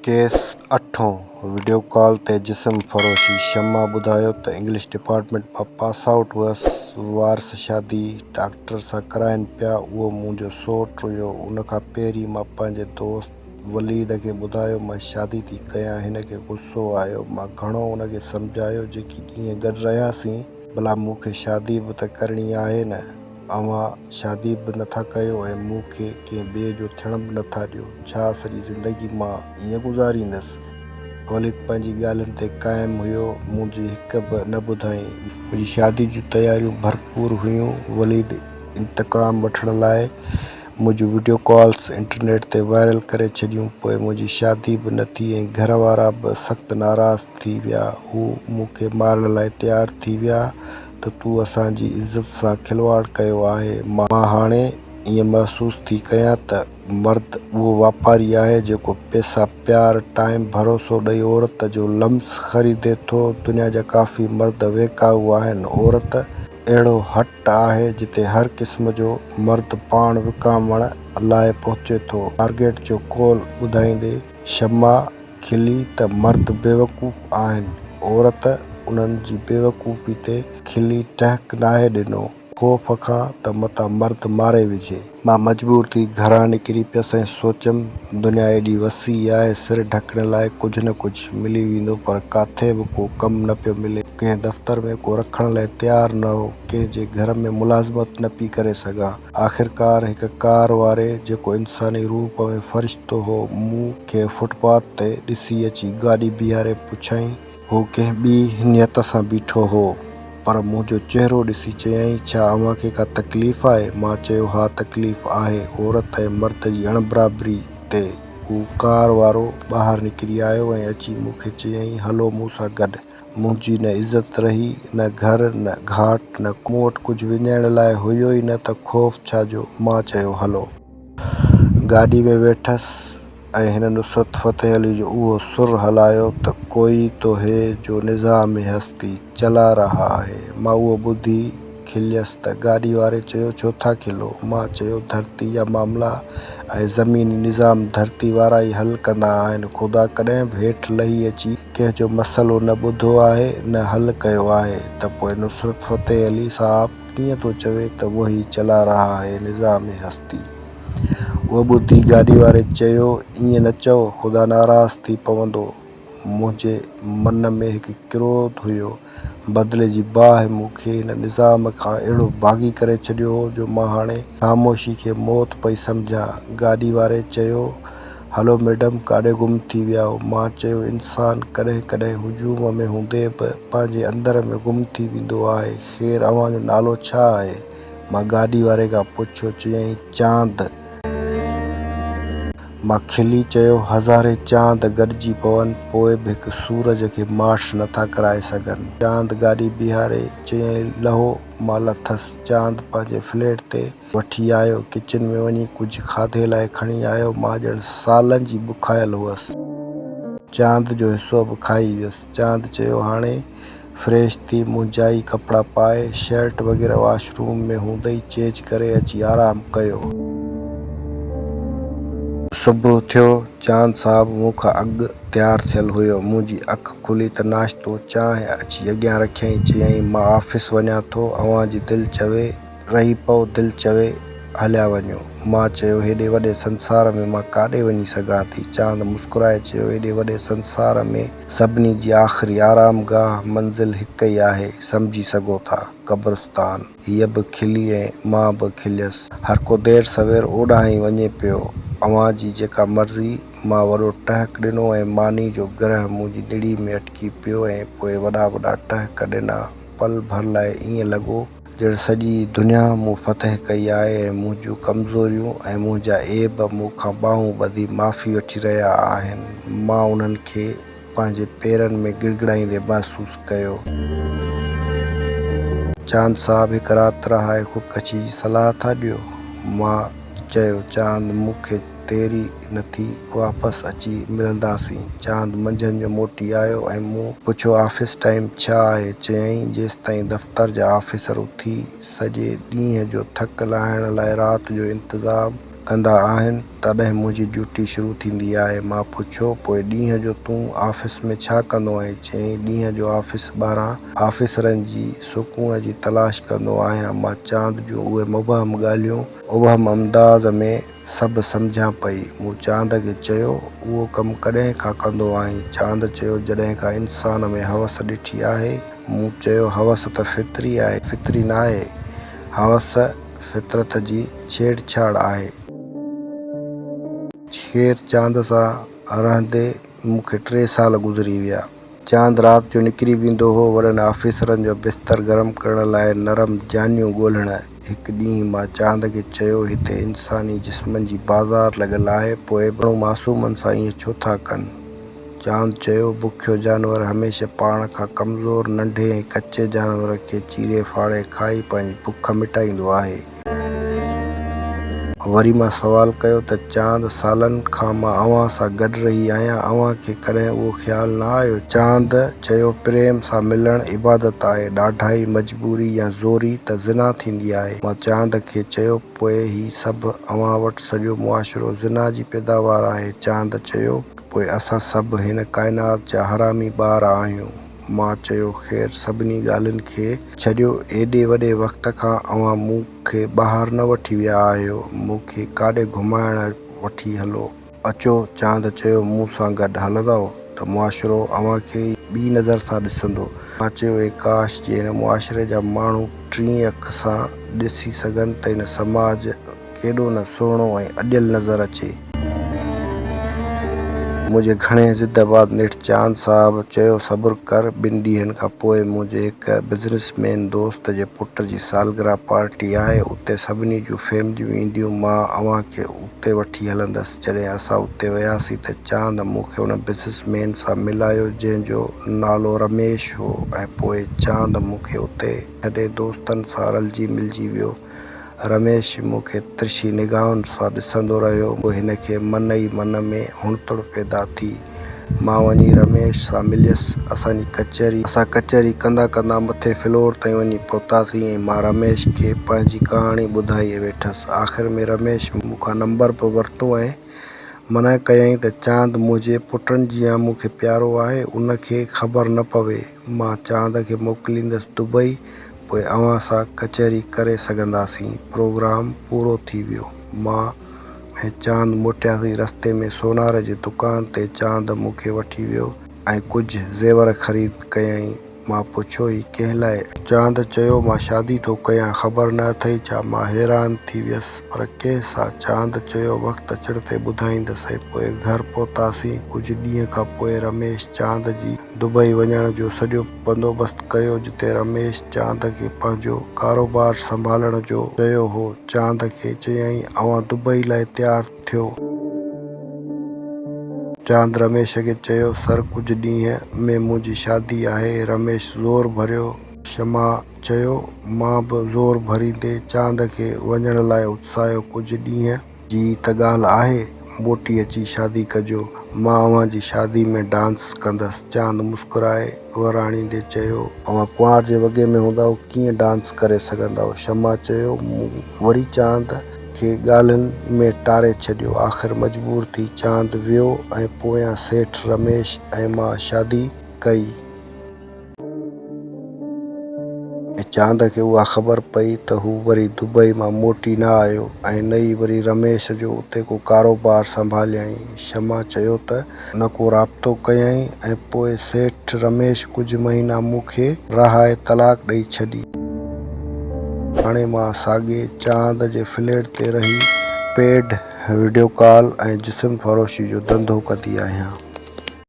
Case اٺون، video call تي جسم فروشي، شمع ٻڌايو ته انگلش ڊپارٽمينٽ مان پاس آئوٽ هئس، وارث شادي ڊاڪٽر سان ڪرائين پيا، اهو منهنجو سوٽ هيو، ان کان پهرين مان پنهنجي دوست وليد کي ٻڌايو مان شادي ٿي ڪيان، هن کي غصو آيو، مان گهڻو ان کي سمجهايو، جيڪي ڏينهن گڏ رهياسين، ڀلا مون کي شادي به ته ڪرڻي آهي نه، اوهان شادي به نٿا ڪيو ۽ مون کي ڪنهن ٻئي جو ٿيڻ به نٿا ڏيو، ڇا سڄي زندگي مان ائين گذاريندس؟ وليد پنهنجي ڳالهين تي قائم هيو، منهنجي هڪ به نه ٻڌائين. منهنجي شادي جون تياريون ڀرپور هيون، وليد انتقام وٺڻ لاء منهنجون وڊيو ڪالز انٽرنيٽ تي وائرل ڪري ڇڏيون، پوء منهنجي شادي به نه ٿي ۽ گهر وارا به سخت ناراض ٿي ويا، هو مون کي مارڻ لاء تيار ٿي ويا ته تو اسان جي عزت سان کلواڙ ڪيو آهي، مان هاڻي ائين محسوس ٿي ڪيان ته مرد اهو واپاري آهي جيڪو پئسا، پيار، ٽائيم، ڀروسو ڏئي عورت جو لمس خريدي ٿو، دنيا جا ڪافي مرد ويڪائو آهن، عورت اهڙو هٽ آهي جتي هر قسم جو مرد پاڻ وڪامڻ لاء پهچي ٿو. مارگيٽ جو قول ٻڌائيندي شمع کلي ته مرد بيوقوف آهن، عورت انهن جي بيوقوفي تي کلي ٽهڪ ناهي ڏنو، خوف کان ته متان مرد ماري وجهي. مان مجبور ٿي گهران نڪري پيس ۽ سوچيم، دنيا ايڏي وسيع آهي، سر ڍڪڻ لاء ڪجهه نه ڪجهه ملي ويندو پر ڪاٿي به ڪو ڪم نه پيو ملي. ڪنهن دفتر ۾ ڪو رکڻ لاء تيار نه هو، ڪنهن جي گهر ۾ ملازمت نه پئي ڪري سگهان. آخرڪار هڪ ڪار واري، جيڪو انساني روپ ۾ فرشتو هو، مون کي فٽ پاٿ تي ڏسي اچي گاڏي بيهاري پڇيائين. هو ڪنهن ٻي نيت سان بيٺو هو، پر منهنجو چهرو ڏسي چيائين، ڇا اوهان کي ڪا تڪليف آهي؟ مان چيو، ها تڪليف آهي، عورت ۽ مرد جي اڻبرابري تي. هو ڪار وارو ٻاهر نڪري آيو ۽ اچي مون کي چيائين، هلو مون سان گڏ. منهنجي نه عزت رهي، نه گهر، نه گهاٽ، نه مون وٽ ڪجهه وڃائڻ لاء هيو ئي نه ته خوف ڇا جو؟ مان چيو، هلو. گاڏي ۾ ويٺس ۽ هن نصرت فتح علي جو اهو سر هلايو ته ڪوئي تو هي جو نظام هستي چلا رها هي. مان اهو ٻڌي کليس ته گاڏي واري چيو ڇو ٿا کلو؟ مان چيو ڌرتي جا معاملا ۽ زميني نظام ڌرتي وارا ئي حل ڪندا آهن، خدا ڪڏهن به هيٺ لهي اچي ڪنهن جو مسئلو نه ٻڌو آهي نه حل ڪيو آهي ته پوء نصرت فتح علي صاحب ڪيئن ٿو چوي ته وهي چلا رها هي نظام هستي. اهو ٻڌي گاڏي واري چيو، ائين نه چئو، خدا ناراض ٿي پوندو. منهنجي من ۾ هڪ ڪروڌ هيو. بدلي جي باهه مون کي هن نظام کان اهڙو باغي ڪري ڇڏيو هو جو مان هاڻي خاموشي کي موت پئي سمجهان. گاڏي واري چيو، هلو ميڊم ڪاڏي گم ٿي ويا آهيو؟ مان چيو، انسان ڪڏهن ڪڏهن هجوم ۾ هوندي به پنهنجي اندر ۾ گم ٿي ويندو آهي. خير اوهان جو نالو ڇا آهي؟ مان گاڏي واري کان پڇيو، چيائين، چاند. مان کلي چيو، هزارين چاند گڏجي پون پوء به هڪ سورج کي ماٺ نٿا ڪرائي سگهن. چاند گاڏي بيهاري چيائين، لهو. مان لٿس. چاند پنهنجي فليٽ تي وٺي آيو. ڪچن ۾ وڃي ڪجهه کاڌي لاء کڻي آيو. مان ڄڻ سالن جي بکايل هئس. چاند جو حصو به کائي ويس. چاند چيو، هاڻي فريش ٿي منهنجا ئي ڪپڙا پائي، شرٽ وغيره واش روم ۾ هوندئي چينج ڪري اچي آرام ڪيو. صبح ٿيو، چاند صاحب مون کان اڳ تيار ٿيل هيو. منهنجي اک کلي ته ناشتو، چانهه اچي اڳيان رکيائين. چيائين، مان آفيس وڃان ٿو، اوهان جي دل چوي رهي پئو، دل چوي هليا وڃو. مان چيو، هيڏي وڏي سنسار ۾ مان ڪاڏي وڃي سگهان ٿي؟ چاند مسڪرائي چيو، هيڏي وڏي سنسار ۾ سڀني جي آخري آرام گاهه، منزل، هڪ ئي آهي، سمجهي سگهو ٿا، قبرستان. هيء به کلي ۽ مان به کليس. هرڪو دير سوير اوڏانهن ئي وڃي پيو. اوهان جي جيڪا مرضي. مان وڏو ٽهڪ ڏنو ۽ ماني جو گرهه منهنجي نڙي ۾ اٽڪي پيو ۽ پوء وڏا وڏا ٽهڪ ڏنا. پل ڀر لاء ائين لڳو، ڄڻ سڄي دنيا مون فتح ڪئي آهي ۽ منهنجون ڪمزوريون ۽ منهنجا عيب مون کان ٻانهون ٻڌي معافي وٺي رهيا آهن. مان انهن کي پنهنجي پيرن ۾ گڙگڙائيندي محسوس ڪيو. چاند صاحب هڪ رات رهائي خودڪشي جي صلاح ٿا ڏيو؟ مان چيو، چاند مون کي ديري نه ٿي، واپس اچي ملنداسين. چاند منجهند جو موٽي آيو ۽ مون پڇيو آفيس ٽائيم ڇا آهي؟ چيائين جيستائين دفتر جا آفيسر اٿي سڄي ڏينهن جو ٿڪ لاهڻ لاء رات جو انتظام ڪندا آهن، تڏهن منهنجي ڊيوٽي شروع ٿيندي آهي. مان پڇيو، پوء ڏينهن جو تون آفيس ۾ ڇا ڪندو آهين؟ چيائين، ڏينهن جو آفيس ٻاهران آفيسرن جي سڪون جي تلاش ڪندو آهيان. مان چاند جون اهي مبهم ڳالهيون ابهم انداز ۾ سڀ سمجهان پئي. مون چاند کي چيو، اهو ڪم ڪڏهن کان ڪندو آهين؟ چاند چيو، جڏهن کان انسان ۾ هوس ڏٺي آهي. مون چيو، هوس ته فطري آهي. فطري ناهي. هوس فطرت جي ڇيڙ ڇاڙ آهي. خير چاند سان رهندي مون کي ٽي سال گذري ويا. چاند رات جو نڪري ويندو هو وڏن آفيسرن جو بستر گرم ڪرڻ لاء نرم جانيون ڳولڻ. هڪ ڏينهن مان چاند کي چيو هتي انساني جسمن جي بازار لڳل آهي پوء به ماڻهو معصومن سان ائين ڇو ٿا ڪن؟ چاند چيو بکيو جانور هميشه پاڻ کان ڪمزور، ننڍي ۽ ڪچي جانور کي چيري ڦاڙي کائي پنهنجي بک مٽائيندو آهي. وري مان سوال ڪيو ته چاند سالن کان مان اوهان سان گڏ رهي آهيان، اوهان کي ڪڏهن اهو خيال نه آيو؟ چاند چيو پريم سان ملڻ عبادت آهي، ڏاڍائي، مجبوري يا زوري ته زنا ٿيندي آهي. مان چاند کي چيو پوء هي سڀ اوهان وٽ سڄو معاشرو زنا جي پيداوار آهي؟ چاند چيو پوء اسان سڀ هن ڪائنات جا حرامي ٻار آهيون. مان چيو، خير سڀني ڳالهين کي ڇڏيو، ايڏي وڏي وقت کان اوهان مون کي ٻاهر نه وٺي ويا آهيو، مون کي ڪاڏي گهمائڻ وٺي هلو. اچو، چاند چيو، مون سان گڏ هلندؤ ته معاشرو اوهان کي ئي ٻي نظر سان ڏسندو. مان چيو، اي ڪاش جي هن معاشري جا ماڻهو ٽين اک سان ڏسي سگهن ته هن سماج ڪيڏو نه سهڻو ۽ اڏيل نظر اچي. منهنجي گهڻي ضد بعد نيٺ چاند صاحب چيو صبر ڪر، ٻن ڏينهن کان پوء منهنجي هڪ بزنس مين دوست جي پٽ جي سالگرهه پارٽي آهي، اتي سڀني جون فيمليون اينديون، مان اوهان کي اتي وٺي هلندس. جڏهن اسان اتي وياسين ته چاند مون کي ان بزنس مين سان ملايو جنهن جو نالو رميش هو ۽ پوء چاند مون کي اتي ڇڏي دوستن سان رلجي ملجي ويو. رميش مون کي ترشي نگاهن سان ڏسندو رهيو. پوء هن کي من ئي من ۾ هڻتڙ پيدا ٿي. مان وڃي رميش سان مليس. اسان جي ڪچهري. اسان ڪچهري ڪندا ڪندا مٿي فلور تائين وڃي پهتاسين ۽ مان رميش کي پنهنجي ڪهاڻي ٻڌائي ويٺس. آخر ۾ رميش مون کان نمبر به ورتو ۽ منع ڪيائين ته چاند منهنجي پٽن جيان مون کي پيارو آهي، ان کي خبر نه پوي. مان چاند کي موڪليندس دبئي. پوء اوهان سان ڪچهري ڪري سگهنداسين. پروگرام پورو ٿي ويو. مان ۽ چاند موٽياسين. رستي ۾ سونار جي دڪان تي چاند مون کي وٺي ويو ۽ ڪجهه زيور خريد ڪيائين. مان پڇيو هي ڪنهن لاء؟ چاند چيو مان شادي ٿو ڪيان. خبر نه اٿئي ڇا؟ مان حيران ٿي ويس. پر ڪنهن سان؟ چاند چيو وقت اچڻ تي ٻڌائيندس. ۽ پوء گهر پهتاسين. ڪجهه ڏينهن کان پوء رميش چاند جي دبئي وڃڻ جو سڄو بندوبست ڪيو جتي رميش چاند کي پنهنجو ڪاروبار سنڀالڻ جو چيو هو. چاند کي چيائين اوهان دبئي لاء تيار ٿيو. چاند رميش کي چيو سر ڪجهه ڏينهن ۾ منهنجي شادي آهي. رميش زور ڀريو. شمع چيو مان به زور ڀريندي چاند کي وڃڻ لاء اتساهيو ڪجهه ڏينهن. جي ته ڳالهه آهي، موٽي اچي شادي ڪجو، مان اوهان جي شادي ۾ ڊانس ڪندس. چاند مسڪرائي وراڻيندي چيو. اوهان ڪنوار جي وڳي ۾ هوندؤ، ڪيئن ڊانس ڪري سگهندؤ؟ شمع چيو. مون وري چاند کي ڳالهين ۾ ٽاري ڇڏيو. آخر مجبور ٿي چاند ويو ۽ پويان سيٺ رميش ۽ مان شادي ڪئي. ۽ چاند کي اها خبر پئي ته هو وري دبئي مان موٽي نه آيو ۽ نه ئي وري رميش جو اتي ڪو ڪاروبار سنڀاليائين. شمع چيو ته نه ڪو رابطو ڪيائين ۽ پوء سيٺ رميش ڪجهه مهينا مون کي رهائي طلاق ڏئي ڇڏي. هاڻي مان ساڳئي چاند جي فليٽ تي رهي پيڊ وڊيو ڪال ۽ جسم فروشي جو ڌنڌو ڪندي آهيان.